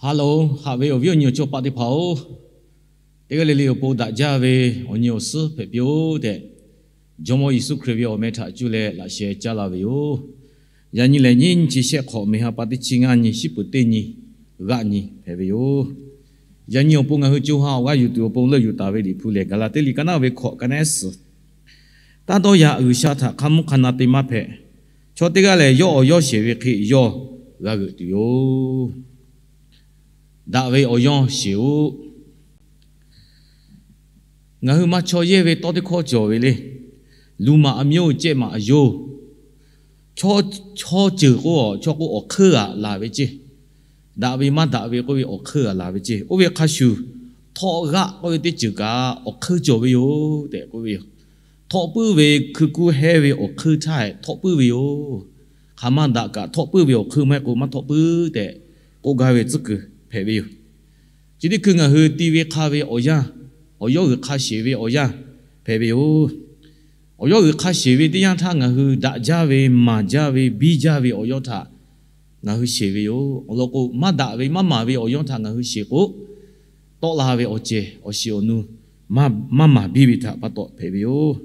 Haꞈ loˬ, haꞈ ve awˬ viˉ awˬ nyi awˬ cawˇ paˆ teˇ hpaˍ-oˬ, teˇ g'aˇ le le awˬ pon daꞈ jaˇ ve awˬ nyi awˬ suhˉ hpehꞈ piˇ-oˆ tehꞈ, Jawˇmawˇ Yeˍsuˆ Hkriꞈ ve awˬ meh htaꞈ cuˇ leh laꞈ sheh caˇ la ve yoˬ. Yaꞈ nyi lehˬ, nyiˇ nyi chi shehˆ hk'awꞈ, meˬ ha pa teˇ chi ngaˇ nyi, shiˉ peuˍ teˇ nyi, g'aˆ nyi hpehꞈ ve yoˬ. Yaꞈ nyi awˬ pon ngaˬ hui co ha awˬ g'aˇ yuˬ tuˬ awˬ pon leuˆ yuˬ taˍ ve Liꞈ hpu lehˬ, Gaˍlaˍtiˆ liꞈ ka naˉ ve hkawꞈ ka naˉ suhˍ, Taˇ dawˇ yaꞈ, G'uiˬsha htaꞈ hk'a mvuhˇ hk'a na te maˇ hpehꞈ. Chaw teˇ g'aˇ lehˬ, yawˇ awˬ yawˇ sheˍ ve hk'e yawˇ g'a g'euꞈ tuˬ yoˬ. Daꞈ ve awˬ yawˇ sheˍ-oˆ. Ngaˬ hui maˇ chaw yehˇ ve tawˇ teˇ hkawˇ cawˬ ve le. Luˬ maˬ a miˇ-oˬ, cehˇ maˬ a yoˬ. Chaw ceuˬ k'o, chaw k'o awˬ hk'eunˇ g'aꞈ laˬ ve ceˇ. Daꞈ ve maˇ daꞈ ve k'oˆ ve awˬ hk'eunˇ g'aꞈ laˬ ve ceˇ. Oˇ ve hk'a shuˍ, htawˆ g'aˆ k'oˆ ve teˇ ceuˬ kaꞈ awˬ hk'eunˇ cawˬ ve yoˬ tehꞈ k'oˆ ve yoˬ. Htawˆ puiˉ ve hkui kuˇ hehnˇ ve awˬ hk'eunˇ htaˇ htawˆ puiˉ ve yoˬ. Hk'aˬ ma daꞈ kaꞈ htawˆ puiˉ ve awˬ hk'eunˇ maˇ heˆ k'o maˇ htawˆ puiˉ tehꞈ k'oˆ gaˇ ve tcuhˉ kuiˬ hpehꞈ ve yoˬ. Chi teˇ hkui ngaˬ hui ti ve hk'a ve awˬ yanˇ, awˬ yawˇ g'uiˬ hk'a sheˍ ve awˬ yanˇ hpehꞈ ve yoˬ. Awˬ yawˇ g'uiˬ hk'a sheˍ ve teˇ yanˇ htaˇ ngaˬ hui daꞈ jaˇ ve, maˍ jaˇ ve, biˇ jaˇ ve awˬ yawˇ htaꞈ ngaˬ hui sheˍ ve yoˬ. Awˬ lawn k'o, maˇ daꞈ ve maˇ maˍ ve awˬ yawˇ htaꞈ ngaˬ hui sheˍ k'o, tawˆ la ve awˬ cehˬ awˬ shiˍ awˬ nu maˇ maˍ biˇ ve htaꞈ pa taw hpehꞈ ve yoˬ.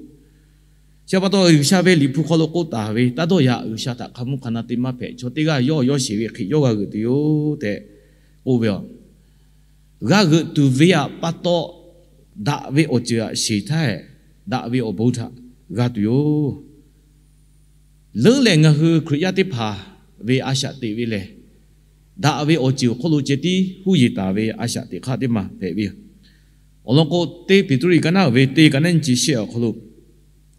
Chi pa taw, G'uiˬsha ve Liꞈ hpu hk'aw lo k'oˆ taˍ ve, Taˇ dawˇ yaꞈ, G'uiˬsha htaꞈ hk'a mvuhˇ hk'a na te maˇ hpehꞈ. Chaw teˇ g'aˇ yawˇ awˬ yawˇ sheˍ ve hk'e yawˇ g'a g'euꞈ tuˬ yoˬ tehꞈ k'oˆ ve yoˬ. G'a g'euꞈ tuˬ ve htaꞈ pa taw, daꞈ ve awˬ ceuˬ htaꞈ sheˍ htaˇ, daꞈ ve awˬ bon htaꞈ g'a tuˬ yoˬ. Leuˉ leh ngaˬ hui Hkriꞈ yaˇ teˇ hpaˍ ve a shaꞈ teꞈ ve lehˬ, daꞈ ve awˬ ceuˬ awˬ hk'oˆ lo ceh tiˉ huˉ yeˬ taˍ ve a shaꞈ teꞈ hk'aˇ teˇ maˬ hpehꞈ ve yoˬ. Awˬ lawn k'o, teˇ Peˍtruˆ liꞈ ka naˉ ve teˇ ka naˉ nyi chi shehˆ awˬ hk'aw lo,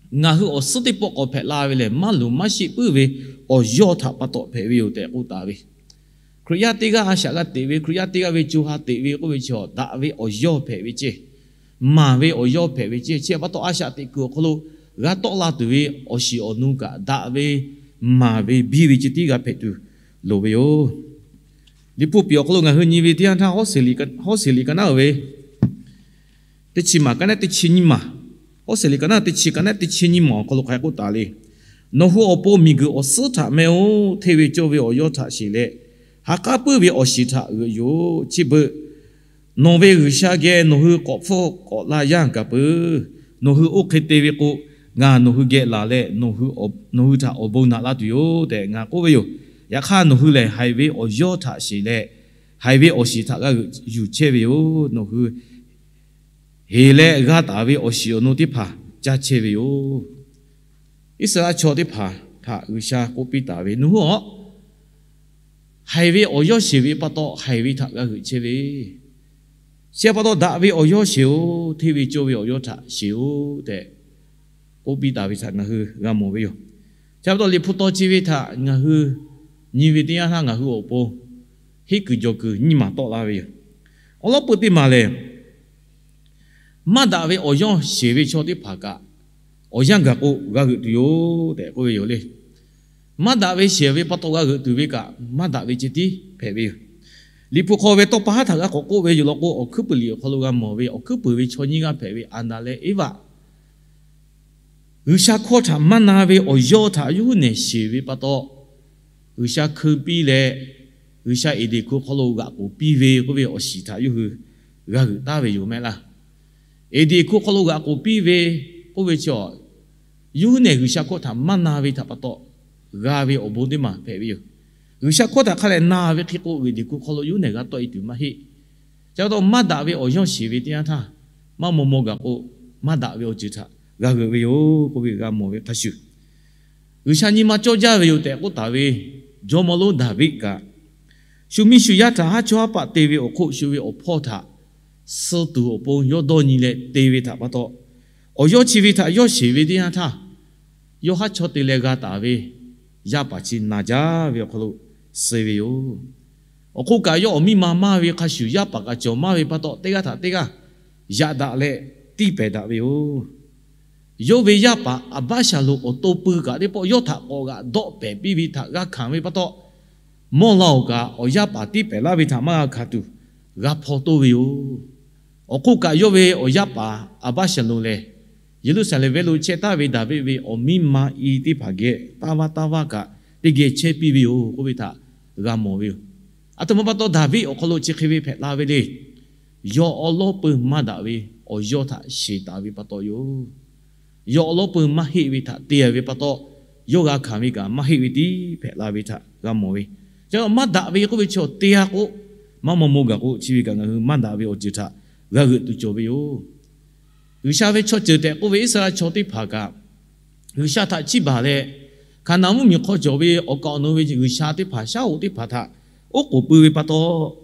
ngaˬ hui awˬ suhˉ teˇ pawˆ k'awꞈ hpehꞈ la ve lehˬ, maˇ luˬ maˇ sheˆ puiˉ ve awˬ yawˇ htaꞈ pa taw hpehꞈ ve yoˬ tehꞈ k'oˆ taˍ ve. Hkriꞈ yaˇ teˇ g'aˇ a shaꞈ g'a teꞈ ve, Hkriꞈ yaˇ teˇ g'aˇ ve co ha teꞈ ve k'oˆ ve chi, daꞈ ve awˬ yawˇ hpehꞈ ve ceˇ, maˍ ve awˬ yawˇ hpehꞈ ve ceˇ. Chi pa taw, a shaꞈ teꞈ kuiˬ awˬ hk'aw lo g'a tawˆ la tuˬ ve awˬ shiˍ awˬ nu kaꞈ daꞈ ve, maˍ ve, biˇ ve ceh tiˉ g'a hpehꞈ tuˬ loˍ ve yoˬ. Liꞈ hpu piꞈ awˬ hk'aw lo ngaˬ hui nyi ve teˇ yanˇ htaˇ, Hawˉseˍ liꞈ ka naˉ ve teˇ chi maˬ ka naˉ teˇ chi nyiˇ maˬ, Hawˉseˍ liꞈ ka naˉ teˇ chi ka naˉ teˇ chi nyiˇ maˬ awˬ hk'aw lo hk'aˬ hk'e k'oˆ taˍ le. Nawˬ hui awˬ pon miˬguiˬ awˬ suhˉ htaꞈ meh-oˬ, hteˇ ve cawˇ ve awˬ yawˇ htaꞈ sheˍ leh, ha k'aˉ puiˉ ve awˬ shiˍ htaꞈ g'euꞈ yoˬ. Chi beuꞈ nawˬ ve G'uiˬsha geh nawˬ hui k'awꞈ hpfuhˇ k'awꞈ la yaˇ gaˬ peuˬ. Nawˬ hui oˇ hk'e te ve k'o, ngaˬ nawˬ hui geh laˬ leh, nawˬ hui htaꞈ awˬ bon naꞈ la tuˬ yoˬ tehꞈ ngaˬ k'oˆ ve yoˬ. Yaꞈ hk'aˇ, nawˬ hui lehˬ haiˬ ve awˬ yawˇ htaꞈ sheˍ leh, haiˬ ve awˬ shiˍ htaꞈ g'a g'euꞈ yuˬ chehˇ ve yoˬ. Nawˬ hui heˍ leh g'a taˍ ve awˬ shiˍ awˬ nu teˇ hpaˍ caˇ chehˇ ve yoˬ. Iˉsaˍreˍlaˆ chaw teˇ hpaˍ htaꞈ G'uiˬsha k'oˆ piˇ taˍ ve, nawˬ hui aw, haiˬ ve awˬ yawˇ sheˍ ve pa taw, haiˬ ve htaꞈ g'a g'euꞈ chehˇ ve, chi pa taw daꞈ ve awˬ yawˇ sheˍ-oˬ, hteˇ ve cawˇ ve awˬ yawˇ htaꞈ sheˍ-oˬ tehꞈ k'oˆ piˇ taˍ ve htaꞈ ngaˬ hui g'a mawˬ ve yoˬ. Chi pa taw, Liꞈ hpu taw chi ve htaꞈ ngaˬ hui nyi ve teˇ yanˇ htaˇ, ngaˬ hui awˬ pon henˇ kuiˬ jawˬ kuiˬ nyiˇ maˬ tawˆ la ve yoˬ. Awˬ lawn peuˬ teˇ maˬ lehˬ, maˇ daꞈ ve awˬ yawˇ sheˍ ve chaw teˇ hpaˍ kaꞈ, awˬ yanˇ gaˬ k'o g'a g'euꞈ tuˬ yoˬ tehꞈ k'oˆ ve yoˬ le. Maˇ daꞈ ve sheˍ ve pa taw g'a g'euꞈ tuˬ ve kaꞈ, maˇ daꞈ ve ceh tiˉ hpehꞈ ve yoˬ. Liꞈ hpu hk'aw ve tawˇ pa haˉ htaꞈ g'a k'awꞈ k'oˆ ve yoˬ law k'o, Awˬ hkuiˉ puiˍ liꞈ awˬ hk'aw lo g'a mawˬ ve awˬ hkuiˉ puiˍ ve chaw nyiˇ g'aˇ hpehꞈ ve Aˍdanˍ leh Eˇvaꞈ, G'uiˬsha hkawˇ htaꞈ maˇ na ve awˬ yawˇ htaꞈ yawˇ huiˉ nehˬ sheˍ ve pa taw, G'uiˬsha hkeu piˇ leh, G'uiˬsha Eˍdenˍ hkuˇ hk'aw lo g'aꞈ k'oˍ piˇ ve k'oˆ ve awˬ shiˍ htaꞈ yawˇ hui g'a g'euꞈ taˍ ve yoˬ mehˆ laˇ. Eˍdenˍ hkuˇ hk'aw lo g'aꞈ k'oˍ piˇ ve k'oˆ ve chi, yawˇ huiˉ nehˬ G'uiˬsha hkawˇ htaꞈ maˇ na ve htaꞈ pa taw g'a ve awˬ bon teˇ maˬ hpehꞈ ve yoˬ. G'uiˬsha hkawˇ htaꞈ hk'a lehˬ na ve hk'e k'o, Eˍdenˍ hkuˇ hk'aw lo yawˇ huiˉ nehˬ g'a tawˆ e tuˬ maˇ heˆ. Chi pa taw, maˇ daꞈ ve awˬ yawˇ sheˍ ve teˇ yanˇ htaˇ, maˇ maw maw gaˬ k'o, maˇ daꞈ ve awˬ ceuˬ htaꞈ g'a g'euꞈ ve yoˬ k'oˆ ve g'a mawˬ ve hk'a shuˍ, G'uiˬsha nyi ma cawˇ jaˇ ve yoˬ tehꞈ k'oˆ taˍ ve jawˇmawˇ lonˉ Daˍviˆ kaꞈ, shu miˇ shu yaˇ htaꞈ haˉ chawˇ haˉ paˆ te ve awˬ hk'oˆ shu ve awˬ hpawˇ htaꞈ suh tuˬ awˬ pon yawˇ dawˇ nyi leh te ve htaꞈ pa taw, awˬ yawˇ chi ve htaꞈ yawˇ sheˍ ve teˇ yanˇ htaˇ, yawˇ haˉ chawˇ te leh g'a taˍ ve yaˇ paˍ chi na jaˇ ve awˬ hk'aw lo suh ve yoˬ. Awˬ hk'oˆ kaꞈ, yawˇ awˬ miˇ ma maˇ ve hk'a shuˍ, yaˇ paˍ kaꞈ cawˬ maˇ ve pa taw, teˇ g'aˇ htaꞈ teˇ g'aˇ yaꞈ daꞈ leh tiˇ pehˍ daꞈ ve yoˬ. Yawˇ ve yaˇ paˍ Aˍbaˆsaˍlonˍ awˬ to pui kaꞈ teˇ pawˆ yawˇ htaꞈ k'awꞈ g'aꞈ dawˆ pehˍ piˇ ve htaꞈ g'a hkanˍ ve pa taw, mawˇ la awˬ kaꞈ awˬ yaˇ paˍ tiˇ pehˍ laˇ ve htaꞈ maˇ g'a hkanˍ tuˬ g'a hpaw toˇ ve yoˬ. Awˬ hk'oˆ kaꞈ, yawˇ ve awˬ yaˇ paˍ Aˍbaˆsaˍlonˍ lehˬ, Yeˍruˆsaˍlehnˍ venˇ lo chehˇ taˍ ve Daˍviˆ ve awˬ miˇ ma i teˇ hpaˍ geh taˇ vaˇ taˇ vaˇ kaꞈ teˇ geh chehˇ piˇ ve yoˬ k'oˆ ve htaꞈ g'a mawˬ ve yoˬ. Aˬ htoꞈ ma pa taw Daˍviˆ awˬ hk'aw lo chi hk'e ve hpehꞈ la ve le. Yawˇ awˉ lawˉ peuˬ maˇ daꞈ ve awˬ yawˇ htaꞈ sheˍ taˍ ve pa taw yoˬ. Yawˇ awˬ lawˉ peuˬ maˇ heˆ ve htaꞈ te ve pa taw, yawˇ g'a hkanˍ ve kaꞈ maˇ heˆ ve tiˉ hpehꞈ la ve htaꞈ g'a mawˬ ve. Ca maˇ daꞈ ve k'oˆ ve chi awˬ te-a k'o, maˇ maw maw gaˬ k'o, chi ve kaꞈ ngaˬ hui maˇ daꞈ ve awˬ ceuˬ htaꞈ g'a g'euꞈ tuˬ cawˬ ve yoˬ. G'uiˬsha ve chaw ceuˬ tehꞈ k'oˆ ve Iˉsaˍreˍlaˆ chaw teˇ hpaˍ kaꞈ, G'uiˬsha htaꞈ chiˇ baˬ leh, Hkaˍnanˍ mvuhˇmiˬ hk'aw cawˬ ve awˬ kaˍ awˬ nu ve g'uiˬsha teˇ hpaˍ, shaˉ hoꞈ teˇ hpaˍ htaꞈ oˉ k'oˍ pui ve pa taw,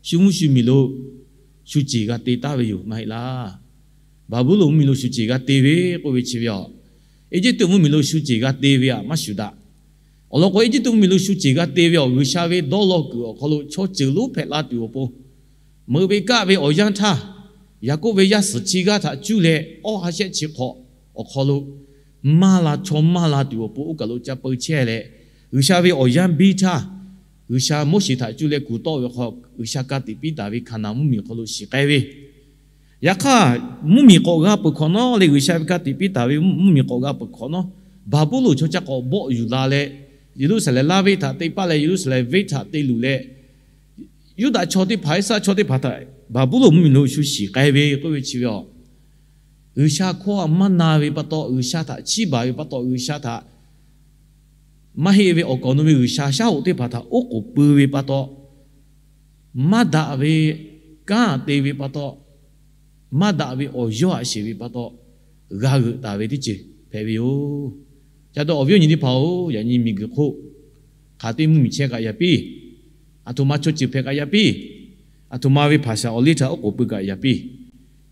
shu mvuhˇ shu miˬ lo shu ceˬ g'a te taˍ ve yoˬ maˇ heˆ laˇ. Baˍbuˍlonˍ mvuhˇmiˬ lo shu ceˬ g'a te ve k'oˆ ve chi ve aˬ, Eˇjiˇtuꞈ mvuhˇmiˬ lo shu ceˬ g'a te ve aꞈ maˇ shuˍ daꞈ. Awˬ lawn k'o, Eˇjiˇtuꞈ mvuhˇmiˬ lo shu ceˬ g'a te ve awˬ G'uiˬsha ve dawˇ law kuiˬ awˬ hk'aw lo chaw ceuˬ lonˉ hpehꞈ la tuˬ awˬ pon, meuꞈ ve kaˆ ve awˬ yanˇ htaˇ, Yaˍkoˆ ve yaˇ suhˍ chi g'aˇ htaꞈ cuˇ leh awˇ ha shehˆ chi hk'awꞈ awˬ hk'aw lo maˇ la chaw maˇ la tuˬ awˬ pon oˇ kaˬ lo ca peu chehˇ leh, G'uiˬsha ve awˬ yanˇ biˇ htaˇ, G'uiˬsha Moˉseˍ htaꞈ cuˇ leh kuˬ tawˆ ve hk'aw G'uiˬsha ka tiꞈ piˇ taˍ ve Hkaˍnanˍ mvuhˇmiˬ hk'aw lo shiˍ k'ai ve. Yaꞈ hk'aˇ, mvuhˇmiˬ k'awꞈ g'a peuˬ hk'awꞈ nawˉ leh G'uiˬsha ve ka tiꞈ piˇ taˍ ve mvuhˇmiˬ k'awꞈ g'a peuˬ hk'awꞈ nawˉ, Baˍbuˍlonˍ chaw ca k'awꞈ bawˆ yuˬ la leh, Yeˍruˆsaˍlehnˍ laˇ venˇ htaꞈ te paˇ leh Yeˍruˆsaˍlehnˍ venˇ htaꞈ te luˬ leh, Yuˇdaꞈ chaw teˇ hpaˍ, Iˉsaˍreˍlaˆ chaw teˇ hpaˍ htaꞈ Baˍbuˍlonˍ mvuhˇmiˬ lo shu shiˍ k'ai ve k'oˆ ve chi ve aˬ, G'uiˬsha hkawˇ maˇ na ve pa taw, G'uiˬsha htaꞈ chiˇ baˬ ve pa taw, G'uiˬsha htaꞈ maˇ heˆ ve awˬ kaˍ awˬ nu ve g'uiˬsha shaˉ hoꞈ teˇ hpaˍ htaꞈ oˉ k'oˍ pui ve pa taw, maˇ daꞈ ve kanˉ te ve pa taw, maˇ daꞈ ve awˬ yawˇ aꞈ sheˍ ve pa taw, g'a g'euꞈ taˍ ve teˇ ceuˬ hpehꞈ ve yoˬ. Ca dawˇ awˬ viˉ awˬ nyi teˇ hpaˍ-oˬ, yaꞈ nyi miˬguiˬ hk'oˆ hk'aˬ te mvuhˇmiˬ chehˇ kaꞈ yaꞈ piˇ, aˬ htoꞈ ma chaw ceuˬ hpehꞈ kaꞈ yaꞈ piˇ, aˬ htoꞈ ma ve hpaˍ shaˍ awˬ liˇ htaꞈ oˉ k'oˍ pui kaꞈ yaꞈ piˇ,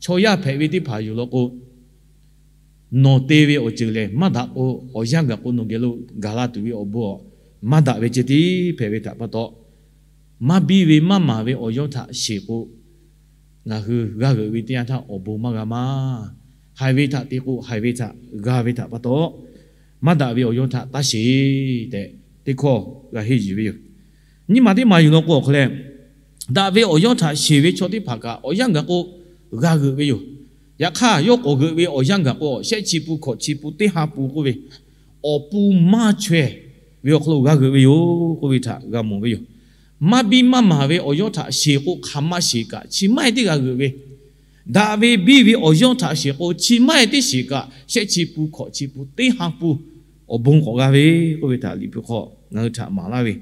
chaw yaˇ hpehꞈ ve teˇ hpaˍ yoˬ law k'o, nawˬ te ve awˬ ceuˬ lehˬ maˇ daꞈ k'o, awˬ yanˇ gaˬ k'o nawˬ geh lo gaˬ la tuˬ ve awˬ bon aˬ maˇ daꞈ ve ceh tiˉ hpehꞈ ve htaꞈ pa taw, maˇ biˇ ve maˇ maˍ ve awˬ yawˇ htaꞈ sheˍ k'o, ngaˬ hui g'a g'euꞈ ve teˇ yanˇ htaˇ awˬ bon maˇ g'a maˇ. Haiˬ ve htaꞈ te k'o, haiˬ ve htaꞈ g'a ve htaꞈ pa taw, maˇ daꞈ ve awˬ yawˇ htaꞈ taˇ sheˍ tehꞈ, teˇ hkawˇ g'a henˇ yuˬ ve yoˬ. Nyiˇ maˬ teˇ maˬ yuˬ law k'o awˬ hk'aw leh, daꞈ ve awˬ yawˇ htaꞈ sheˍ ve chaw teˇ hpaˍ kaꞈ awˬ yanˇ gaˬ k'o g'a g'euꞈ ve yoˬ. Yaꞈ hk'aˇ, yawˇ k'awꞈ g'euꞈ ve awˬ yanˇ gaˬ k'o, shehˆ chi pun, hkawꞈ chi pun, teˇ ha pun k'oˆ ve, awˬ pun maˇ chaweh ve awˬ hk'aw lo g'a g'euꞈ ve yoˬ k'oˆ ve htaꞈ g'a mawˬ ve yoˬ. Maˇ biˇ maˇ maˍ ve awˬ yawˇ htaꞈ sheˍ k'o, hk'aˬ ma sheˍ kaꞈ chi maˇ heˆ teˇ g'a g'euꞈ ve. Daꞈ ve biˇ ve awˬ yawˇ htaꞈ sheˍ k'o, chi maˇ heˆ teˇ shiˍ kaꞈ, shehˆ chi pun, hkawꞈ chi pun, teˇ ha pun awˬ bon k'awꞈ g'a ve k'oˆ ve htaꞈ Liꞈ hpu hk'aw ngaˬ hui htaꞈ maˍ laˇ ve.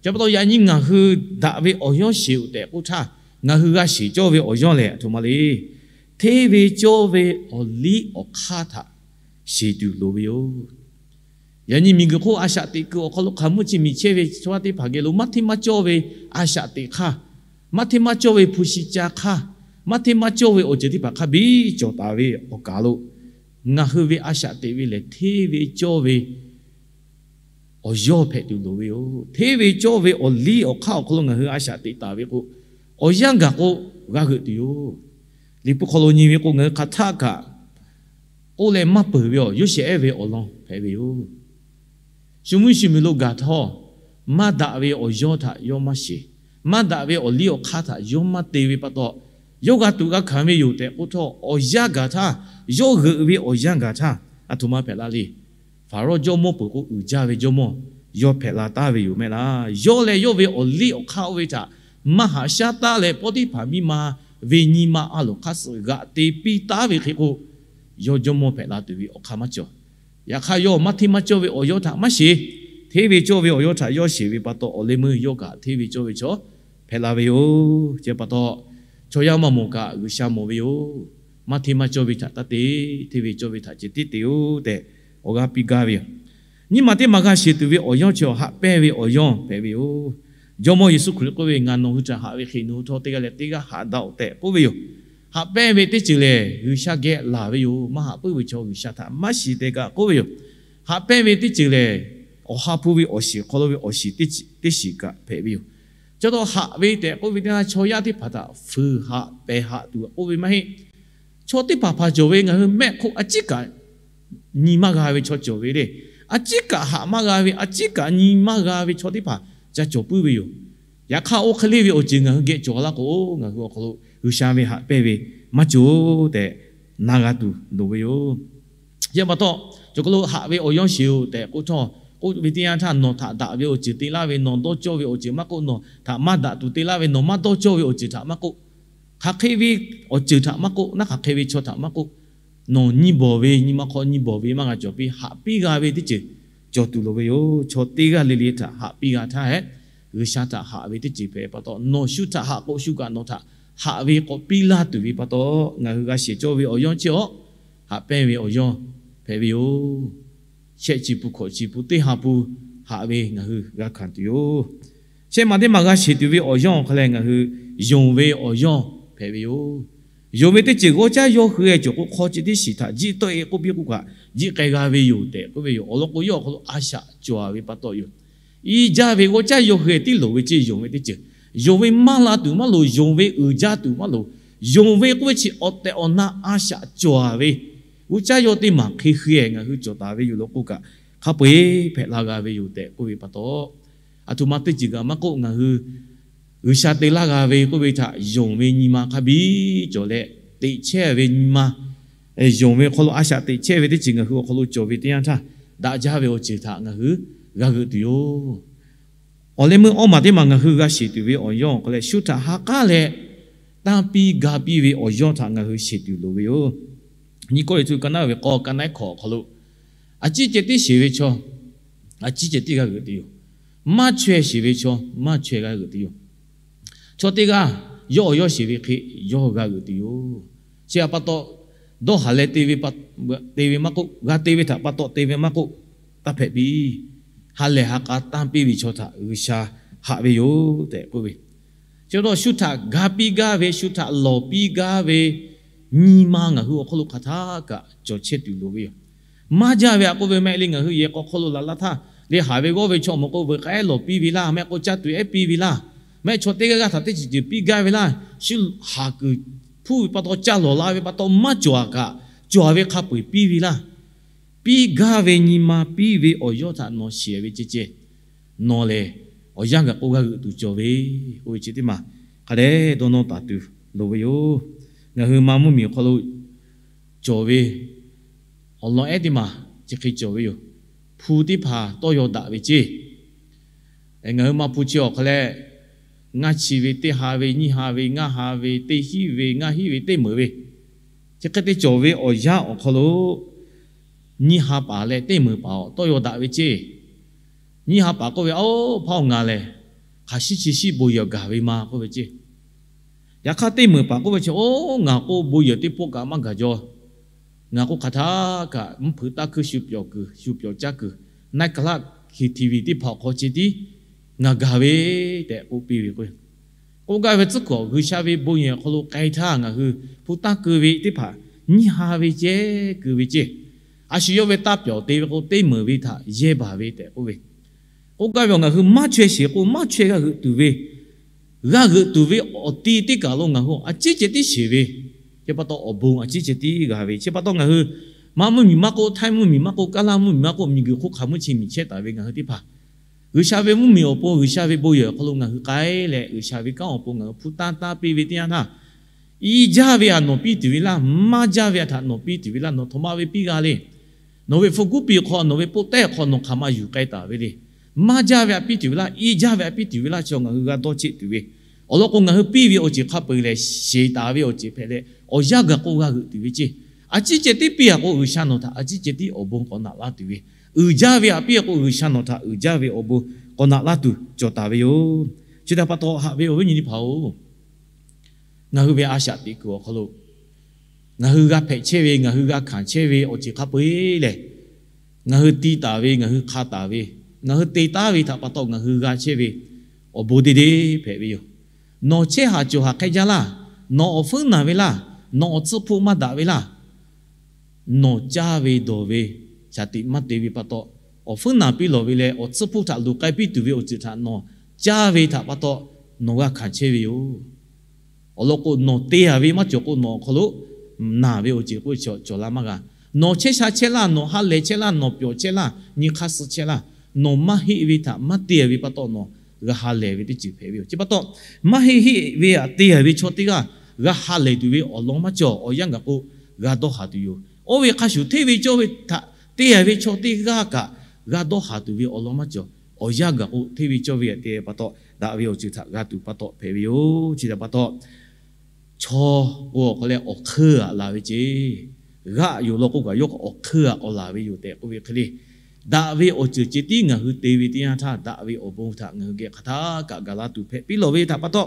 Chi pa taw yaꞈ nyi ngaˬ hui daꞈ ve awˬ yawˇ sheˍ-oˬ tehꞈ k'oˆ htaˇ, ngaˬ hui g'a sheˍ cawˇ ve awˬ yawˇ lehˬ aˬ htoꞈ ma le. Hteˇ ve cawˇ ve awˬ liˇ awˬ hk'aˇ htaꞈ sheˍ tuˬ loˍ ve yoˬ. Yaꞈ nyi miˬguiˬ hk'oˆ a shaꞈ teꞈ kuiˬ awˬ hk'aw lo hk'aˬ mvuhˇ chi miˬ chehˇ ve chaw yaˇ teˇ hpaˍ geh lo maˇ hteˇ maˇ cawˇ ve a shaꞈ teꞈ hk'aˇ, maˇ hteˇ maˇ cawˇ ve hpu shi ca hk'aˇ, maˇ hteˇ maˇ cawˇ ve awˬ ceuˬ teˇ hpaˍ hk'a biˇ cawˬ taˍ ve awˬ kaˬ lo, ngaˬ hui ve a shaꞈ teꞈ ve lehˬ hteˇ ve cawˇ ve awˬ yawˇ hpehꞈ tuˬ loˍ ve yoˬ. Hteˇ ve cawˇ ve awˬ liˇ awˬ hk'aˇ awˬ hk'aw lo ngaˬ hui a shaꞈ teꞈ taˍ ve k'o, awˬ yanˇ gaˬ k'o g'a g'euꞈ tuˬ yoˬ. Liꞈ hpu hk'aw lo nyi ve k'o, ngaˬ hui hk'aˬ htaˆ kaꞈ k'oˆ leh maˇ peuˬ ve aˬ, Yoˇsehꞈ ehˉ ve awˬ lawn hpehꞈ ve yoˬ. Shu mvuhˇ shu miˬ lo gaˬ htawˇ, maˇ daꞈ ve awˬ yawˇ htaꞈ yawˇ maˇ sheˍ. Maˇ daꞈ ve awˬ liˇ awˬ hk'aˇ htaꞈ yawˇ maˇ te ve pa taw, yawˇ g'a tuꞈ g'a hkanˍ ve yoˬ tehꞈ k'oˆ htawˇ, awˬ yanˇ gaˬ htaˇ, yawˇ g'euꞈ ve awˬ yanˇ gaˬ htaˇ, aˬ htoꞈ ma hpehꞈ la le. Hpaˍrawˇ jawˇmawˇ peuˬ k'o, uiˍ jaˇ ve jawˇmawˇ yawˇ hpehꞈ la taˍ ve yoˬ mehˆ laˇ. Yawˇ leh yawˇ ve awˬ liˇ awˬ hk'aˇ oˇ ve htaꞈ maˇ haꞈ shaˉ taˉ leh, Pawˇtiˇhpaˍ miˇ ma ve nyi ma a loˍ hk'aˇ suh g'aꞈ te piˇ taˉ ve hk'e k'o, yawˇ jawˇmawˇ hpehꞈ la tuˬ ve awˬ hk'aˇ maˇ cawˬ. Yaꞈ hk'aˇ, yawˇ maˇ hteˇ maˇ cawˇ ve awˬ yawˇ htaꞈ maˇ sheˍ. Hteˇ ve cawˇ ve awˬ yawˇ htaꞈ yawˇ sheˍ ve pa taw, awˬ leh meuˇ yawˇ kaꞈ hteˇ ve cawˇ ve chaw hpehꞈ la ve yoˬ. Chi pa taw, chaw yaˇ maˇ mawˬ kaꞈ G'uiˬsha mawˬ ve yoˬ. Maˇ hteˇ maˇ cawˇ ve htaꞈ taˇ te. Hteˇ ve cawˇ ve htaꞈ ceh tiˉ te-oˬ tehꞈ, awˬ g'aˇ piˇ gaˇ ve yoˬ. Nyiˇ maˬ teˇ maˬ g'a sheˍ tuˬ ve awˬ yawˇ chi awˬ haꞈ pehnˇ ve awˬ yawˇ hpehꞈ ve yoˬ. Jawˇmawˇ Yeˍsuˆ Hkriꞈ k'oˆ ve, Ngaˬ nawˬ hui htaꞈ haꞈ ve hk'e nawˬ hui htawˇ teˇ g'aˇ leh teˇ g'aˇ haꞈ daꞈ-oꞈ tehꞈ k'oˆ ve yoˬ. Haꞈ pehnˇ ve teˇ ceuˬ lehˬ, G'uiˬsha geh laˬ ve yoˬ. Maˇ haꞈ puiˉ ve chaw G'uiˬsha htaꞈ maˇ shiˍ tehꞈ kaꞈ k'oˆ ve yoˬ. Haꞈ pehnˇ ve teˇ ceuˬ lehˬ, awˬ ha hpu ve awˬ shiˍ hk'aw lo ve awˬ shiˍ teˇ shiˍ kaꞈ hpehꞈ ve yoˬ. Chi pa taw, haꞈ ve tehꞈ k'oˆ ve teˇ yanˇ, chaw yaˇ teˇ hpaˍ htaꞈ fuiˍ haꞈ pehˬ haꞈ tuˬ k'oˆ ve maˇ heˆ. Chaw teˇ hpaˍ hpaˍ cawˬ ve ngaˬ hui mehˆ hk'oˆ a ciˉ kaꞈ nyi maˇ g'a ve chaw cawˬ ve le. A ciˉ kaꞈ haꞈ maˇ g'a ve, a ciˉ kaꞈ nyi maˇ g'a ve chaw teˇ hpaˍ ca cawˬ puiˉ ve yoˬ. Yaꞈ hk'aˇ, oˇ hk'e le ve awˬ ceuˬ ngaˬ hui geh cawˬ laˇ k'o, ngaˬ hui awˬ hk'aw lo G'uiˬsha ve haꞈ pehnˇ ve maˇ cawˬ tehꞈ na g'a tuˬ loˍ ve yoˬ. Chi pa taw, cawˬ hk'aw lo haꞈ ve awˬ yawˇ sheˍ-oˬ tehꞈ k'oˆ htawˇ, K'oˆ ve teˇ yanˇ htaˇ, nawˬ htaꞈ daꞈ ve awˬ ceuˬ te laˇ ve, nawˬ dawˇ cawˇ ve awˬ ceuˬ maˇ k'oˆ, nawˬ htaꞈ maˇ daꞈ tuˬ te laˇ ve, nawˬ maˇ dawˇ cawˇ ve awˬ ceuˬ htaꞈ maˇ k'oˆ, hk'aˬ hk'e ve awˬ ceuˬ htaꞈ maˇ k'oˆ, naˉ hk'aˬ hk'e ve chaw htaꞈ maˇ k'oˆ, nawˬ nyi bawˬ ve, nyi ma hk'aw nyi bawˬ ve maˇ g'a cawˬ piˇ, haꞈ piˇ g'a ve teˇ ceuˬ cawˬ tuˬ loˍ ve yoˬ. Chaw teˇ g'aˇ le le htaꞈ haꞈ piˇ g'a htaˇ hehꞈ, G'uiˬsha htaꞈ haꞈ ve teˇ ceuˬ hpehꞈ pa taw, nawˬ shu htaꞈ haꞈ k'o, shu kaꞈ nawˬ htaꞈ haꞈ ve k'awꞈ piˇ laˇ tuˬ ve pa taw, ngaˬ hui g'a shehˍ cawˇ ve awˬ yawˇ chehˇ awˬ, haꞈ pehnˇ ve awˬ yawˇ hpehꞈ ve yoˬ. Shehˆ chi pun hkawꞈ chi pun teˇ ha pun haꞈ ve ngaˬ hui g'a hkanˍ tuˬ yoˬ. Shehˆ ma teˇ ma g'a sheˍ tuˬ ve awˬ yawˇ awˬ hk'aw leh ngaˬ hui yonˍ ve awˬ yawˇ hpehꞈ ve yoˬ. Yonˍ ve teˇ ceuˬ g'awˇ caˇ yawˇ hui e cawˬ k'o, hk'aw ceh tiˉ shiˍ htaꞈ jiˆ tawˆ e k'oˆ piˇ k'oˆ kaꞈ, jiˆ k'ai g'a ve yoˬ tehꞈ k'oˆ ve yoˬ. Awˬ lawn k'o, yawˇ awˬ hk'aw lo a shaꞈ cawˬ ve pa taw yoˬ. I jaˇ ve g'awˇ caˇ yawˇ hui e tiˉ loˍ ve ceˇ, yonˍ ve teˇ ceuˬ. Yonˍ ve maˇ la tuˬ maˇ loˍ, yonˍ ve uiˍ jaˇ tuˬ maˇ loˍ. Yonˍ ve k'oˆ ve chi awˬ tehˬ awˬ na a shaꞈ cawˬ ve g'awˇ caˇ yawˇ teˇ maˬ hk'e hk'e e ngaˬ hui cawˬ taˍ ve yoˬ law k'o kaꞈ, hk'a peu-e hpehꞈ la g'a ve yoˬ tehꞈ k'oˆ ve pa taw, aˬ htoꞈ ma teˇ ceuˬ kaꞈ maˇ k'oˆ, ngaˬ hui G'uiˬsha te laˇ g'a ve k'oˆ ve htaꞈ yonˍ ve nyi ma hk'a biˇ cawˬ leh, teꞈ chehˇ ve nyi ma, yonˍ ve awˬ hk'aw lo a shaꞈ teꞈ chehˇ ve teˇ ceuˬ ngaˬ hui awˬ hk'aw lo cawˬ ve teˇ yanˇ htaˇ, daꞈ jaˇ ve awˬ ceuˬ htaꞈ ngaˬ hui g'a g'euꞈ tuˬ yoˬ. Awˬ leh meuˇ awˇ maˬ teˇ maˬ ngaˬ hui g'a sheˍ tuˬ ve awˬ yawˇ awˬ hk'aw leh, shu htaꞈ ha k'aˉ leh tanˇ piˇ ga piˇ ve awˬ yawˇ htaꞈ ngaˬ hui sheˍ tuˬ loˍ ve yoˬ. Nyi Kawˇrenˍhtuˆ ka naˉ ve k'awˇ ka naˉ hkawꞈ awˬ hk'aw lo, a ciˉ ceh tiˉ sheˍ ve chaw, a ciˉ ceh tiˉ g'a g'euꞈ tuˬ yoˬ. Maˇ chaweh sheˍ ve chaw, maˇ chaweh g'a g'euꞈ tuˬ yoˬ. Chaw teˇ g'aˇ yawˇ awˬ yawˇ sheˍ ve hk'e yawˇ g'a g'euꞈ tuˬ yoˬ. Chi htaꞈ pa taw, dawˇ haˍ leh te ve maˇ k'oˆ, g'a te ve htaꞈ pa taw te ve maˇ k'oˆ, taˇ hpehꞈ piˇ. Ha lehˬ ha k'a tanˇ piˇ ve chaw htaꞈ G'uiˬsha haꞈ ve yoˬ tehꞈ k'oˆ ve, chi pa taw shu htaꞈ ga piˇ gaˇ ve, shu htaꞈ lawˬ piˇ gaˇ ve nyi ma ngaˬ hui awˬ hk'aw lo hk'aˬ htaˇ kaꞈ cawˬ chehˇ tuˬ loˍ ve yoˬ. Maˇ jaˇ ve htaꞈ k'oˆ ve maˇ heˆ le, ngaˬ hui yehˬ k'awꞈ hk'aw lo laꞈ laˇ htaˇ, le haˍ ve g'awˇ ve chaw mawˬ k'o, veuꞈ k'ai ehˉ lawˬ piˇ ve laˇ, maˇ heˆ k'o caˇ tuˬ ehˉ piˇ ve laˇ, maˇ heˆ chaw teˇ g'aˇ g'aˇ htaꞈ teˇ ceuˬ ceuˬ piˇ gaˇ ve laˇ, shu haˍ kuiˬ hpuˇ ve pa taw, caˇ lawˬ la ve pa taw, maˇ cawˬ-a kaꞈ, cawˬ-a ve hk'a peu-eˬ piˇ ve laˇ. Piˇ gaˇ ve nyi ma piˇ ve awˬ yawˇ htaꞈ nawˬ shiˍ ve ceh ceh, nawˬ lehˬ awˬ yanˇ gaˬ k'o g'a g'euꞈ tuˬ cawˬ ve, k'oˆ ve chi teˇ maˬ hk'a dehꞈ dawˇ nawˇ taˍ tuˬ loˍ ve yoˬ. Ngaˬ hui ma mvuhˇmiˬ awˬ hk'aw lo cawˬ ve awˬ lawn ehˉ teˇ maˬ chi hk'e cawˬ ve yoˬ. Hpu teˇ hpaˍ tawˇ yaw daꞈ ve ceˇ. Ngaˬ hui ma hpu chi awˬ hk'aw leh, ngaˇ chi ve, teˇ ha ve, nyiˇ ha ve, ngaˇ ha ve, teˇ hinˉ ve, ngaˇ hinˉ ve, teˇ meunˍ ve, chi hk'e te cawˬ ve awˬ yanˇ awˬ hk'aw lo, nyiˇ ha paˍ leh teˇ meunˍ paˍ awˬ tawˇ yaw daꞈ ve ceˇ. Nyiˇ ha paˍ k'oˆ ve, Oˇ hpaˇ-oˬ, ngaˬ lehˬ hk'aˬ shiˉ chi shiˉ bon yehˬ gaˬ ve ma, k'oˆ ve ceˇ. Yaꞈ hk'aˇ teˇ meunˍ paˍ k'oˆ ve chi, Oˇ, ngaˬ k'o bon yehˬ teˇ pawˆ kaꞈ maˇ gaˬ jaw. Ngaˬ k'o hk'aˬ htaˇ kaꞈ mvuhˇ hpeuꞈ taˇ hkuiˇ shu pyawˬ kuiˬ, shu pyawˬ caˇ kuiˬ, naˆ kaˍ laˆ hkiˬ TV teˇ hpaˍ awˬ hk'aw ceh tiˉ ngaˬ gaˬ ve tehꞈ k'oˆ piˇ ve k'o, k'oˆ gaˇ ve tcuhˉ kuiˬ G'uiˬsha ve bon yehˬ awˬ hk'aw lo k'ai htaˇ ngaˬ hui hpu tanˇ keu ve teˇ hpaˍ nyiˇ ha ve ceh keu ve ceˇ. A shu yawˇ ve taˇ pyawˬ te ve k'o, teˇ meunˍ ve htaꞈ yehˇ baˬ ve tehꞈ k'oˆ ve, k'oˆ gaˇ ve awˬ, ngaˬ hui maˇ chaweh sheˍ k'o, maˇ chaweh g'a g'euꞈ tuˬ ve, g'a g'euꞈ tuˬ ve awˬ ti teˇ kaˬ lo ngaˬ hui a ciˉ ceh tiˉ sheˍ ve, chi pa taw awˬ bon a ciˉ ceh tiˉ g'a ve, chi pa taw ngaˬ hui Manˇ mvuhˇmiˬ maˇ k'oˆ, Htaiˇ mvuhˇmiˬ maˇ k'oˆ, Kaˇlaˇ mvuhˇmiˬ maˇ k'oˆ, miˬguiˬ hk'oˆ hk'aˬ mvuhˇ chi miˬ chehˇ taˍ ve ngaˬ hui teˇ hpaˍ, G'uiˬsha ve mvuhˇmiˬ awˬ pon, G'uiˬsha ve bon yehˬ awˬ hk'aw lo ngaˬ hui k'ai leh, G'uiˬsha ve kanˉ awˬ pon ngaˬ hui hpu tanˇ tanˇ piˇ ve teˇ yanˇ htaˇ, i jaˇ ve htaꞈ nawˬ piˇ tuˬ ve laˇ, maˇ jaˇ ve htaꞈ nawˬ piˇ tuˬ ve laˇ, nawˬ htaꞈ ma ve piˇ g'a le. Nawˬ ve hpu kuˉ piˍ hk'aw, nawˬ ve poˆ tehˉ hk'aw nawˬ hk'aˬ ma yuˬ k'ai taˍ ve le. Maˇ jaˇ ve htaꞈ piˇ tuˬ ve laˇ, i jaˇ ve htaꞈ piˇ tuˬ ve laˇ, chi ngaˬ hui g'a dawˇ cheˆ tuˬ ve. Awˬ lawn k'o, ngaˬ hui piˇ ve awˬ ceuˬ hk'a peu-eˬ lehˬ, sheˍ taˍ ve awˬ ceuˬ hpehꞈ leh, awˬ yanˇ gaˬ k'o g'a g'euꞈ tuˬ ve ceˇ. A ciˉ ceh tiˉ piˇ-a k'o, G'uiˬsha nawˬ htaꞈ a ciˉ ceh tiˉ awˬ bon k'awꞈ naꞈ laˇ tuˬ ve. Uiˍ jaˇ ve htaꞈ piˇ-a k'o, G'uiˬsha nawˬ htaꞈ uiˍ jaˇ ve awˬ bon k'awꞈ naꞈ laˇ tuˬ cawˬ taˍ ve yoˬ. Chi htaꞈ pa taw, haꞈ ve awˬ viˉ nyi teˇ hpaˍ-oˬ, ngaˬ hui ve a shaꞈ teꞈ kuiˬ awˬ hk'aw lo ngaˬ hui g'a hpehꞈ chehˇ ve, ngaˬ hui g'a hkanˍ chehˇ ve awˬ ceuˬ hk'a peu-eˬ lehˬ, ngaˬ hui ti taˍ ve, ngaˬ hui hk'a taˍ ve, ngaˬ hui te taˉ ve htaꞈ pa taw ngaˬ hui g'a chehˇ ve awˬ bon deˇ deˇ hpehꞈ ve yoˬ. Nawˬ chehˇ haˍ cawˬ haˍ hk'e jaˇ laˇ. Nawˬ awˬ fuiˉ naˬ ve laˇ. Nawˬ awˬ tsuhˇ hpoˆ maˇ daꞈ ve laˇ. Nawˬ caˇ ve dawˬ ve shaˍ tiꞈ maˇ te ve pa taw, awˬ fuiˉ naˬ piˇ lawˬ ve leh, awˬ tsuhˇ hpoˆ htaꞈ luˬ k'ai piˇ tuˬ ve awˬ ceuˬ htaꞈ nawˬ caˇ ve htaꞈ pa taw, nawˬ g'a hkanˍ chehˇ ve yoˬ. Awˬ lawn k'o, nawˬ te-a ve maˇ cawˬ k'o, nawˬ awˬ hk'aw lo naˬ ve awˬ ceuˬ k'oˆ ve cawˬ la maˇ g'a. Nawˬ chehˇ sha chehˇ laˇ, nawˬ ha lehˬ chehˇ laˇ, nawˬ pyawˬ chehˇ laˇ, nyi hk'aˇ suh chehˇ laˇ, nawˬ maˇ heˆ ve htaꞈ maˇ te ve pa taw, nawˬ g'a ha lehˬ ve teˇ ceuˬ hpehꞈ ve yoˬ. Chi pa taw, maˇ heˆ heˆ ve htaꞈ te ve chaw teˇ g'aˇ g'a ha lehˬ tuˬ ve awˬ lawn maˇ cawˬ. Awˬ yanˇ gaˬ k'o, g'a dawˇ haˍ tuˬ yoˬ. Oˇ ve hk'a shuˍ hteˇ ve cawˇ ve htaꞈ te ve chaw teˇ g'aˇ kaꞈ g'a dawˇ haˍ tuˬ ve awˬ lawn maˇ cawˬ. Awˬ yanˇ gaˬ k'o, hteˇ ve cawˇ ve htaꞈ te pa taw, daꞈ ve awˬ ceuˬ htaꞈ g'a tuˬ pa taw hpehꞈ ve yoˬ. Chi htaꞈ pa taw, chaw k'o awˬ hk'aw leh awˬ hkeuˇ aꞈ laˬ ve ceˇ. G'aˆ yoˬ law k'oˆ kaꞈ, yawˇ k'o awˬ hkeuˇ aꞈ k'aw laˬ ve yoˬ tehꞈ k'oˆ ve hk'e le, daꞈ ve awˬ ceuˬ ceh tiˉ ngaˬ hui te ve teˇ yanˇ htaˇ, daꞈ ve awˬ bon htaꞈ ngaˬ hui geh hk'aˬ htaˇ kaꞈ gaˬ la tuˬ hpehꞈ piˇ lawˬ ve htaꞈ pa taw,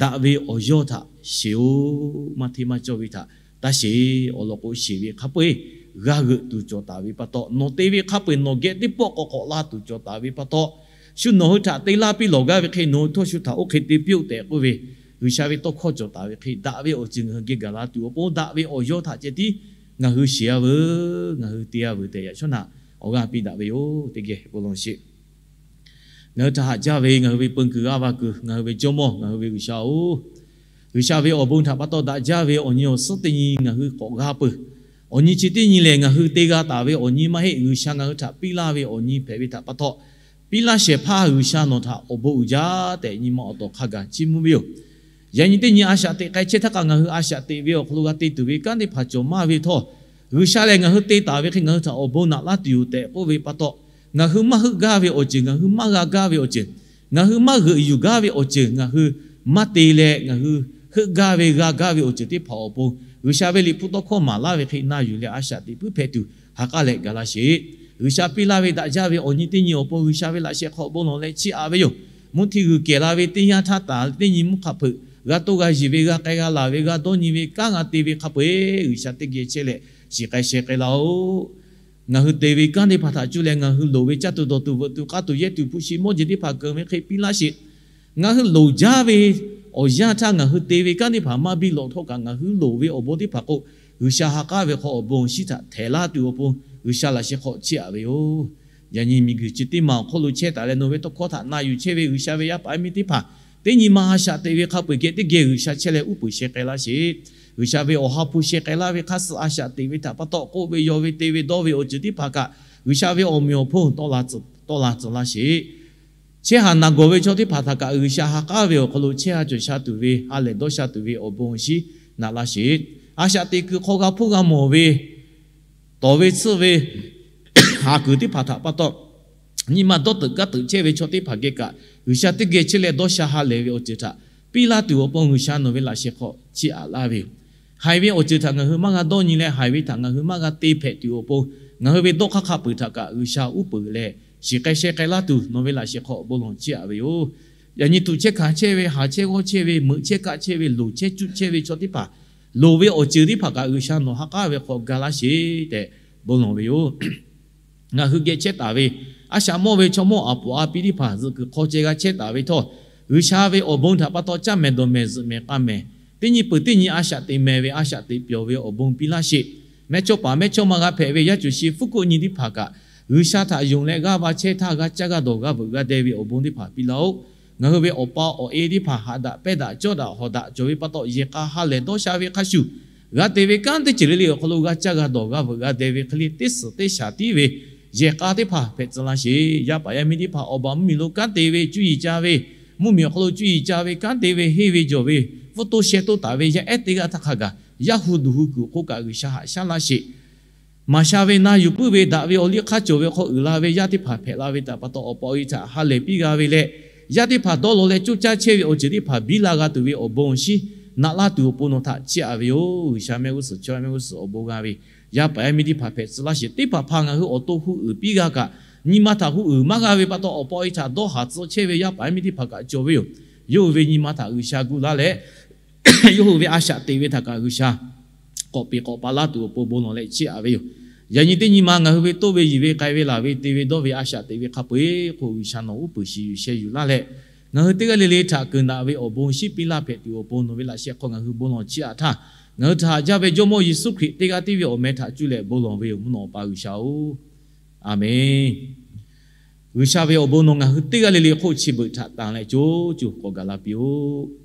daꞈ ve awˬ yawˇ htaꞈ sheˍ-oˬ. Maˇ hteˇ maˇ cawˇ ve htaꞈ taˇ sheˍ. Awˬ lawn k'o, sheˍ ve hk'a peu-eˬ g'a g'euꞈ tuˬ cawˬ taˍ ve pa taw, nawˬ te ve hk'a peu-eˬ nawˬ geh teˇ pawˆ k'awꞈ k'awꞈ la tuˬ cawˬ taˍ ve pa taw, shu nawˬ hui htaꞈ te laˇ piˇ lawˬ gaˇ ve hk'e, nawˬ hui htawˇ shu htaꞈ oˇ hk'e te piˇ-oˆ tehꞈ k'oˆ ve, G'uiˬsha ve tawˇ hkawˇ cawˬ taˍ ve hk'e, daꞈ ve awˬ ceuˬ ngaˬ hui geh gaˬ la tuˬ awˬ pon, daꞈ ve awˬ yawˇ htaꞈ ceh tiˉ ngaˬ hui sheˍ-a veuˬ, ngaˬ hui te-a veuˬ tehꞈ, yaꞈ shawˉ naꞈ awˬ g'aˇ piˇ daꞈ ve yoˬ. Teˇ geh bon lawˬ sheˍ. Ngaˬ hui htaꞈ haꞈ jaˇ ve ngaˬ hui ve peun kuiˬ g'aˇ va kuiˬ, ngaˬ hui ve Jawˇmawˇ, ngaˬ hui ve G'uiˬsha-oˬ, G'uiˬsha ve awˬ bon htaꞈ pa taw daꞈ jaˇ ve awˬ nyi awˬ suhˉ teˇ nyi ngaˬ hui k'awꞈ g'a peuˬ. Awˬ nyi chi teˇ nyi lehˬ, ngaˬ hui te g'a taˍ ve awˬ nyi maˇ heˆ. G'uiˬsha ngaˬ hui htaꞈ piˇ laˇ ve awˬ nyi hpehꞈ ve htaꞈ pa taw, piˇ laˇ shehˍ hpaˇ G'uiˬsha nawˬ htaꞈ awˬ bon uiˍ jaˇ tehꞈ nyi ma awˬ tawˍ hk'a gaˬ chiˇ mvuh ve yoˬ. Yaꞈ nyi teˇ nyi a shaꞈ teꞈ k'ai chehˇ htaˇ kaꞈ, ngaˬ hui a shaꞈ teꞈ ve awˬ hk'aw lo g'a te tuˬ ve kanˉ teˇ hpaˍ cawˬ maˇ ve htawˇ, G'uiˬsha lehˬ ngaˬ hui te taˍ ve hk'e ngaˬ hui htaꞈ awˬ bon naꞈ laˇ tuˬ yoˬ tehꞈ k'oˆ ve pa taw, ngaˬ hui maˇ heuˆ gaˇ ve awˬ ceuˬ, ngaˬ hui maˇ g'a gaˇ ve awˬ ceuˬ, ngaˬ hui maˇ g'euꞈ yuˬ gaˇ ve awˬ ceuˬ, ngaˬ hui maˇ te leh ngaˬ hui heuˆ gaˇ ve g'a gaˇ ve awˬ ceuˬ teˇ hpaˍ awˬ pon, G'uiˬsha ve Liꞈ hpu tawˇ hkawˇ maˍ laˇ ve hk'e na yuˬ leh a shaꞈ teꞈ puiˉ hpehꞈ tuˬ ha k'aˉ leh gaˬ laˇ sheˍ. G'uiˬsha piˇ laˇ ve daꞈ jaˇ ve awˬ nyi teˇ nyi awˬ pon G'uiˬsha ve laꞈ sheh hk'aw bon lawˬ leh chiˇ aꞈ ve yoˬ. Mvuhˇ htiˇ g'uiˬ kehˬ la ve teˇ yanˇ htaˇ, taˍ teˇ nyi mvuhˇ hk'a hpeuꞈ g'a toˇ g'a yiˬ ve, g'a k'ai g'a laˬ ve, g'a dawˇ nyi ve kanˉ g'a te ve hk'a peu-eˬ G'uiˬsha teˇ geh chehˇ leh shiˍ k'ai sheh k'ai laˇ-oˆ. Ngaˬ hui te ve kanˉ teˇ hpaˍ htaꞈ cuˇ leh ngaˬ hui loˍ ve caˇ tuˬ dawˬ tuˬ veuꞈ tuˬ k'aˇ tuˬ yehˇ tuˬ hpu shi mawˇ jeˬ teˇ hpaˍ keunˍ ve hk'e piˇ laˇ sheˍ. Ngaˬ hui loˍ jaˇ ve awˬ yanˇ htaˇ ngaˬ hui te ve kanˉ teˇ hpaˍ maˇ biˇ lawꞈ htawˇ kaꞈ, ngaˬ hui loˍ ve awˬ bon teˇ hpaˍ k'o, G'uiˬsha ha k'aˉ ve hk'aw awˬ bon awˬ shinˉ htaꞈ htehˍ laˇ tuˬ awˬ pon G'uiˬsha laꞈ sheh hk'aw chiˇ aꞈ ve yoˬ. Yaꞈ nyi miˬguiˬ chi teˇ maˬ awˬ hk'oˆ lo chehˇ taˍ leh nawˬ ve tawˇ hkawˇ htaꞈ na yuˬ chehˇ ve G'uiˬsha ve yaˇ paˍ yaˇ miˇ teˇ hpaˍ, teˇ nyi ma a shaꞈ teꞈ ve hk'a peu-eˬ geh teˇ geh G'uiˬsha chehˇ leh uˉ peunˍ sheh k'ai laˇ sheˍ. G'uiˬsha ve awˬ ha hpu sheh k'ai laˇ ve hk'a suh a shaꞈ teꞈ ve htaꞈ pa taw k'oˆ ve, yaw ve, te ve, dawˇ ve awˬ ceuˬ teˇ hpaˍ kaꞈ, G'uiˬsha ve awˬ meꞈ awˬ hponˇ tawˆ la tcuh laˇ sheˍ. Chehˇ haˍ naˬ gawˬ ve chaw teˇ hpaˍ htaꞈ kaꞈ G'uiˬsha ha k'aˉ ve awˬ hk'aw lo chehˇ ha cawˬ sha tuˬ ve, ha lehˬ dawˇ sha tuˬ ve awˬ bon awˬ shinˉ naꞈ laˇ sheˍ. A shaꞈ teꞈ kuiˬ hk'aw g'a hpuˇ g'a mawˬ ve, tawˍ ve tsuhˆ ve haˍ kuiˬ teˇ hpaˍ htaꞈ pa taw, nyi ma dawˇ teuꞈ kaˉ teuꞈ chehˇ ve chaw teˇ hpaˍ geh kaꞈ, G'uiˬsha teˇ geh chehˇ leh dawˇ sha ha lehˬ ve awˬ ceuˬ htaꞈ piˇ laˇ tuˬ awˬ pon G'uiˬsha nawˬ ve laꞈ sheh hk'aw chiˇ aꞈ laˇ ve yoˬ. Haiˬ ve awˬ ceuˬ htaꞈ ngaˬ hui maˇ g'a dawˇ nyi leh, haiˬ ve htaꞈ ngaˬ hui maˇ g'a te hpehꞈ tuˬ awˬ pon, ngaˬ hui ve dawˇ hk'aˇ hk'a peuˬ htaꞈ kaꞈ G'uiˬsha uˉ peunˍ leh shiˍ k'ai sheh k'ai laˇ tuˬ nawˬ ve laꞈ sheh hk'aw bon lawˬ chiˇ aꞈ ve yoˬ. Yaꞈ nyi tuꞈ chehˇ hkanˍ chehˇ ve, haˍ chehˇ g'awˇ chehˇ ve, meuꞈ chehˇ kaˆ chehˇ ve, loˍ chehˇ cuˆ chehˇ ve chaw teˇ hpaˍ, loˍ ve awˬ ceuˬ teˇ hpaˍ kaꞈ G'uiˬsha nawˬ ha k'aˉ ve hk'aw ga laˇ sheˍ tehꞈ bon lawˬ ve yoˬ. Ngaˬ hui geh chehˇ taˍ ve, a shaꞈ mawˇ ve chaw mawˇ aˬ poˍ a pi teˇ hpaˍ zuhꞈ kuiˬ hk'aw ceh g'a chehˇ taˍ ve htawˇ, G'uiˬsha ve awˬ bon htaꞈ pa taw caˇ mehˍ dawˬ mehˍ zuhꞈ mehˍ k'a mehˍ, teˇ nyi peuˬ teˇ nyi a shaꞈ teꞈ mehˍ ve, a shaꞈ teꞈ pyawˬ ve awˬ bon piˇ laˇ sheˍ. Mehˇchawˇpaˍ mehˇchawˇma g'a hpehꞈ ve yaˇ cuˬ shi hpfuhˇ hkoˆ nyi teˇ hpaˍ kaꞈ, G'uiˬsha htaꞈ yonˍ leh g'aˇ va chehˇ htaˇ g'a caˇ g'a dawˬ g'a veuꞈ g'a deh ve awˬ bon teˇ hpaˍ piˇ laˇ-oˆ. Ngaˬ hui ve awˬ pa awˬ e teˇ hpaˍ haꞈ daꞈ pehnˇ daꞈ cawˇ daꞈ hawˍ daꞈ cawˬ ve pa taw, yehˬ k'a ha lehˬ dawˇ sha ve hk'a shuˍ, g'a te ve kanˉ teˇ ceuˬ le le awˬ hk'aw lo g'a caˇ g'a dawˬ g'a veuꞈ g'a deh ve hk'e le teˇ suhˍ teˇ shaˍ tiˉ ve yehˬ k'a teˇ hpaˍ hpehꞈ tcuh laˇ sheˍ. Yaˇ paˍ yaˇ miˇ teˇ hpaˍ awˬ baˬ mvuhˇmiˬ lo kanˉ te ve cuˇ yiˍ ca ve, mvuhˇmiˬ awˬ hk'aw lo cuˇ yiˍ ca ve kanˉ te ve henˇ ve jawˬ ve, pfuhˇ toˇ sheh toˇ taˍ ve yaˇ ehˉ teˇ g'aˇ htaˇ hk'a gaˬ, yaˇ hu duˬ hu kuiˬ hk'oˆ kaꞈ G'uiˬsha haꞈ shaˉ laˇ sheˍ. Maˍ sha ve na yuˬ puiˉ ve daꞈ ve awˬ liˇ hk'aˇ cawˬ ve hk'aw uiˍ la ve yaˇ teˇ hpaˍ hpehꞈ la ve htaꞈ pa taw, awˬ pa awˬ e htaꞈ ha lehˬ piˇ g'a ve leh, yaˇ teˇ hpaˍ dawˇ law leh coˇ caˇ chehˇ ve awˬ ceuˬ teˇ hpaˍ biˇ la g'a tuˬ ve awˬ bon awˬ shinˉ naꞈ laˇ tuˬ awˬ pon nawˬ htaꞈ chiˇ aꞈ ve yoˬ. G'uiˬsha mehˆ g'uˇ suhˍ chaw mehˆ g'uˇ suhˍ awˬ bon g'a ve yaˇ paˍ yaˇ miˇ teˇ hpaˍ hpehꞈ tcuh laˇ sheˍ. Teˇ hpaˍ hpaˍ ngaˬ hui awˬ to hu uiˍ piˇ g'a kaꞈ, nyi ma htaꞈ hu uiˍ maˇ g'a ve pa taw, awˬ pa awˬ e htaꞈ dawˇ haˍ tcuh chehˇ ve yaˇ paˍ yaˇ miˇ teˇ hpaˍ kaꞈ cawˬ ve yoˬ. Yawˇ hui ve nyi ma htaꞈ G'uiˬsha gu laˇ leh, yawˇ hui ve a shaꞈ teꞈ ve htaꞈ kaꞈ G'uiˬsha k'awꞈ peˍ k'awꞈ pa laˇ tuˬ awˬ pon bon lawˬ leh chiˇ aꞈ ve yoˬ. Yaꞈ nyi teˇ nyi ma ngaˬ hui ve toˇ ve yiˬ ve k'ai ve laˬ ve te ve dawˇ ve a shaꞈ teꞈ ve hk'a peu-eˬ hk'oˆ G'uiˬsha nawˬ uˉ peunˍ shiˍ yuˬ sheh yuˬ laˇ leh, ngaˬ hui teˇ g'aˇ le le htaꞈ keunˍ daꞈ ve awˬ bon shinˉ piˇ laˇ hpehꞈ tuˬ awˬ pon nawˬ ve laꞈ sheh hk'aw ngaˬ hui bon lawˬ chiˇ aꞈ htaˇ, ngaˬ hui htaꞈ haꞈ jaˇ ve Jawˇmawˇ Yeˍsuˆ Hkriꞈ teˇ g'aˇ tiˉ ve awˬ meh htaꞈ cuˇ leh bon lawˬ ve yoˬ, mvuhˇ naw awˬ pa G'uiˬsha-oˬ, Aˍmenˍ. G'uiˬsha ve awˬ bon nawˬ ngaˬ hui teˇ g'aˇ le le hk'oˆ chi beuꞈ htaꞈ tanˬ leh co co k'awꞈ gaˬ la piˇ-oˆ.